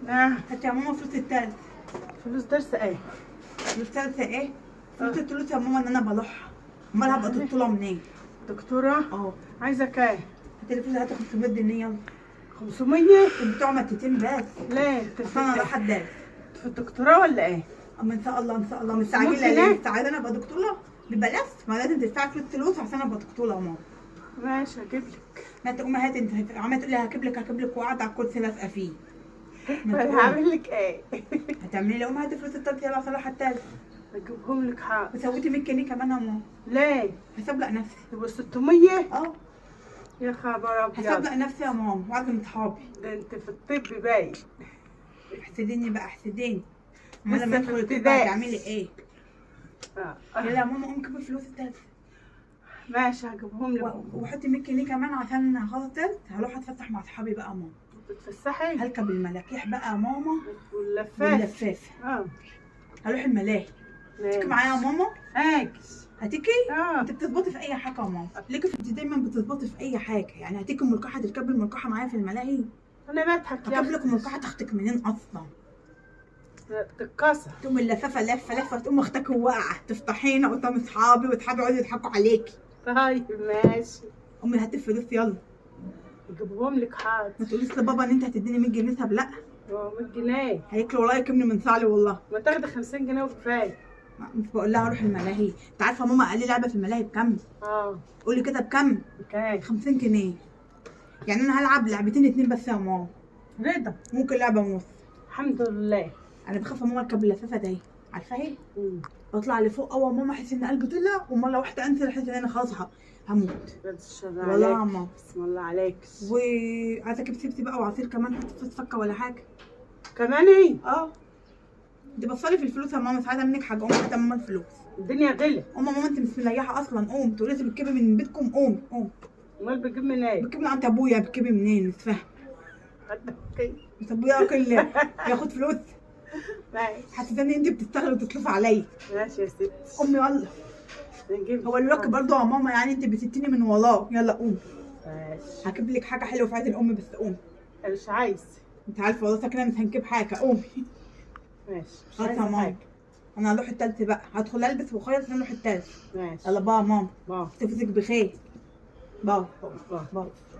نعم. هات يا ماما فلوس التالت. فلوس درس ايه؟ فلوس التالتة ايه؟ فلوس التلوت يا ماما ان انا بلوحها. امال هبقى دكتورة منين؟ دكتورة؟ اه. عايزة كام؟ هاتي الفلوس، هاتي 500 جنيه يلا. 500؟ بتوع مادتين بس. ليه؟ انت اصل انا رايحة الدرس. في الدكتوراه ولا ايه؟ اما ان شاء الله ان شاء الله مستعجلة 500 ليه؟ جنيه؟ مستعجلة انا ابقى دكتورة؟ ببلاش، ما لازم تدفعي فلوس فلوس عشان ابقى دكتورة يا ماما. ماشي هجيب لك. ما تقومي هاتي، انت عماله تقولي هجيب لك هجيب لك وقاعدة على الكرسي لازقه فيه. ما انا تقومي. هعمل لك ايه؟ هتعملي لي؟ قومي هاتي فلوس التالتة يلا عشان اروح التالت. هجيبهم لك حاضر. وسويتي 100 جنيه كمان يا ماما. ليه؟ هسبلق نفسي. يبقوا 600؟ اه. يا خبر ابيض. هسبلق نفسي يا ماما واعزم اصحابي. ده انت في الطب باين. احسديني بقى احسديني. امال لسه لما في ادخل الطب ابتدائي. هتعملي ايه؟ آه. يلا يا ماما قومي جيبي فلوس التالتة. ماشي هجيبهم لك. وحطي 100 جنيه كمان عشان هخلص التالت هروح اتفسح مع اصحابي بقى يا ماما. بتتفسحي؟ هركب الملاكيح بقى يا ماما. واللفات. واللفافه. اه. هروح الملاهي. تيجي معايا يا ماما؟ هاجي. هتيجي؟ اه. انت بتظبطي في اي حاجة يا ماما، ليكي انت دايما بتظبطي في اي حاجة، يعني هتيجي ملقحة تركبي الملقحه معايا في الملاهي؟ انا بضحك يا هجيب لك اختي. ملقحة تاخدك منين اصلا؟ تتكسر. تقوم اللفافة لفه لفه تقوم اختك واقعه تفتحينا قدام اصحابي واصحابي يقعدوا يضحكوا عليكي. طيب ماشي. امي هاتي الفلوس يلا. هجيبهم لك حاضر. ما تقوليش لبابا ان انت هتديني 100 جنيه. طب لا. هو 100 جنيه. هياكلوا ورايا كمن من صعلي والله. ما تاخدي 50 جنيه وكفاية. مش بقول لها اروح الملاهي، انت عارفه ماما قال لي لعبه في الملاهي بكام؟ اه. قولي كده بكام؟ بكام؟ 50 جنيه. يعني انا هلعب لعبتين اتنين بس يا ماما. رضا. ممكن لعبه ونص. الحمد لله. انا بخاف يا ماما اركب اللفافة دي، عارفه ايه؟ بطلع لفوق اول ماما احس ان قلبي طلع، ومرة واحدة انزل احس ان انا خلاص هموت. بعد الشر والله يا عليك. ماما. بسم الله عليك. وعايزه اجيب شيبسي بقى وعصير كمان، حط فلوس فكه ولا حاجة. كمان ايه؟ اه. انت بصلي في الفلوس يا ماما، مش عايزه منك حاجة. قومي هاتي يا ماما الفلوس. الدنيا غلت. قوم يا ماما انت مش مريحه اصلا، قوم. انتوا لازم بتجيبي من بيتكم. قوم قوم. امال بتجيب منين؟ إيه؟ بتجيبي من عند ابويا. بتجيبي منين؟ مش فاهمه. بس ابويا ياكل ياخد فلوس. ماشي. حسيت ان انت بتشتغلي وتصرفي عليا. ماشي يا ستي. امي يلا. نجيب. هو الوك برضه يا ماما، يعني انت بتديني من وراه. يلا قوم. ماشي. هجيب لك حاجة حلوة في عيد الام بس قوم. مش عايز. انت عارفه والله ساكنة مش هنجيب حاجة. قومي. ماشي. مش خلاص يا عايزه ماما. حاجة. انا هروح التالت بقى، هدخل البس وخيط عشان اروح التالت. ماشي. يلا bye يا ماما. bye. تفوتك بخير. bye. bye. bye.